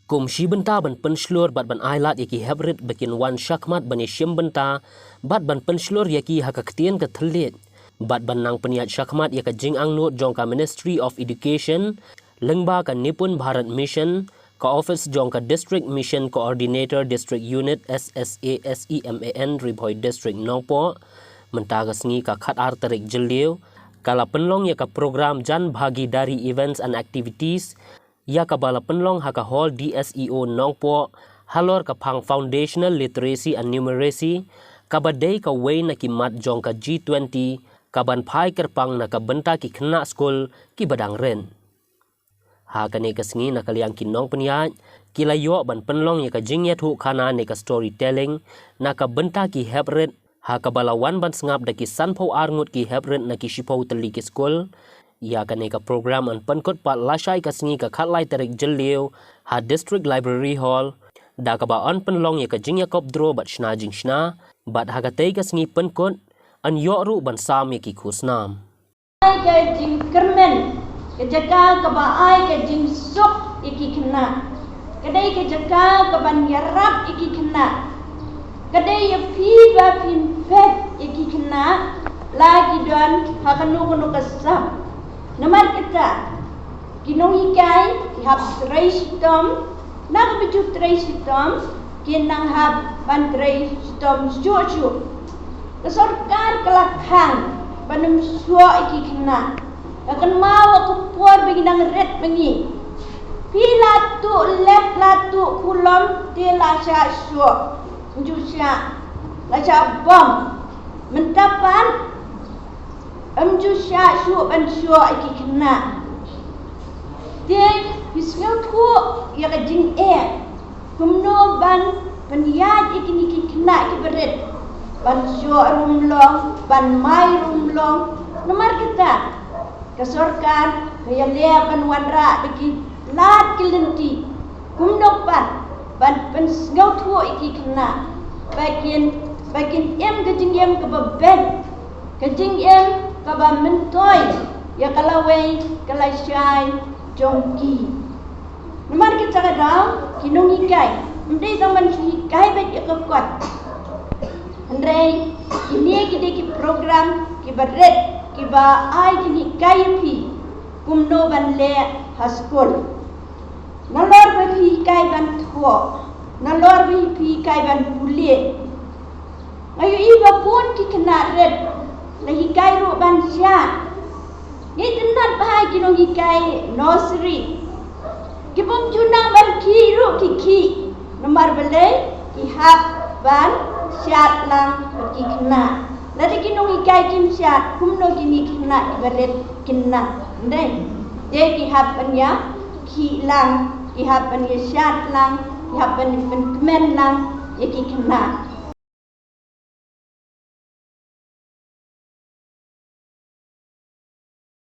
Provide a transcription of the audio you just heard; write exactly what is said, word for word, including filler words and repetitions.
Kum shi bynta ban pynshlur bad ban ailad ïa ki hep rit ba kin wan shakhmat ban ïashim bynta bad ban pynshlur ïa ki ha ka ktien ka thylliej bad ban nang pynïaid shakhmat ïa ka jingangnud jong ka Ministry of Education lyngba ka Nipun Bharat Mission, ka office jong ka District Mission Coordinator District Unit S S A S E M A N Ri Bhoi District Nongpoh, mynta ka sngi ka khatar tarik Jylliew ka la pynlong ïa ka program Jan Bhagidari Events and Activities ïa kaba la pynlong ha ka hall D S E O Nongpoh halor ka phang Foundational Literacy and Numeracy, kaba dei kawei na ki mat jong ka G twenty kaban phai kyrpang na ka bynta ki khynnah skul kiba dang rit. Ha kane ka sngi na ka liang ki nongpynïaid ki la ïoh ban pynlong ïa ka jingïathuhkhana ne ka storytelling na ka bynta ki hep rit, ha kaba la wan ban sngap da ki sanphew ar ngut ki hep rit na ki shiphew tylli ki skul. Ïa kane ka program yn pynkut pat lashai ka sngi ka khatlai tarik Jylliew ha District Library Hall, da kaba yn pynlong ïa ka jingïakop draw bad shna jingshna, bad ha katei ka sngi pynkut yn ïoh ruh ban sam ïa ki khusnam. Ai ka jingkyrmen, ka jaka kaba ai ka jingsuk ïa ki khynnah. Ka dei ka jaka kaban ïarap ïa ki khynnah. Ka dei ïa phi ba phin peit ïa ki khynnah la ki don ha kano kano ka sap. Namar kata, ki nonghikai ki hap trei shitom, na kaba ju trei shitom, kin nang hap ban trei shitom shuh shuh. Ka sorkar ka la khang ban ym shoh ïa ki khynnah. Ka kynmaw ka por ba ngi nang rit ba ngi. Phi la tuh lep la tuh khulom te la shah shoh. Ym ju shah, la shah bom. Mynta pat ym ju shah shuh ban shoh ïa ki khynnah. Te phi sngewthuh ïa ka jingeh kumno ban pynïaid ïa kine ki khynnah kiba rit, ban shoh ruh ym long, ban mai ruh ym long. Namar kata ka sorkar ka ïaleh ban wanrah da ki lad ki lynti kumno pat ban pynsngewthuh ïa ki khynnah ba kin, ba kin im ka jingim kaba beit, ka jingim kaba myntoi ïa ka lawei ka lashai jong ki. Namar kata ka daw ki nonghikai ym dei tang ban hikai beit ïa ka kot. Hynrei kine ki dei ki program kiba rit, kiba ai ki hikai ïa phi kumno ban leh ha skul. Nalor ba phi hikai ban thoh, nalor ba phi hikai ban pule. Nga ïohi ba bun ki khynnah rit la hikai ruh ban shad. Ngi tynnat bha ïa ki nonghikai nursery. Ki bym ju nang ban khih ruh ki khih. Namar balei? Ki hap ban shad lang bad ki khynnah. Lada ki nonghikai kim shad, kumno kine ki khynnah kiba rit kin nang? Hynrei te ki hap ban ïa khih lang, ki hap ban ïa shad lang, ki hap ban ïa pynkmen lang ïa ki khynnah.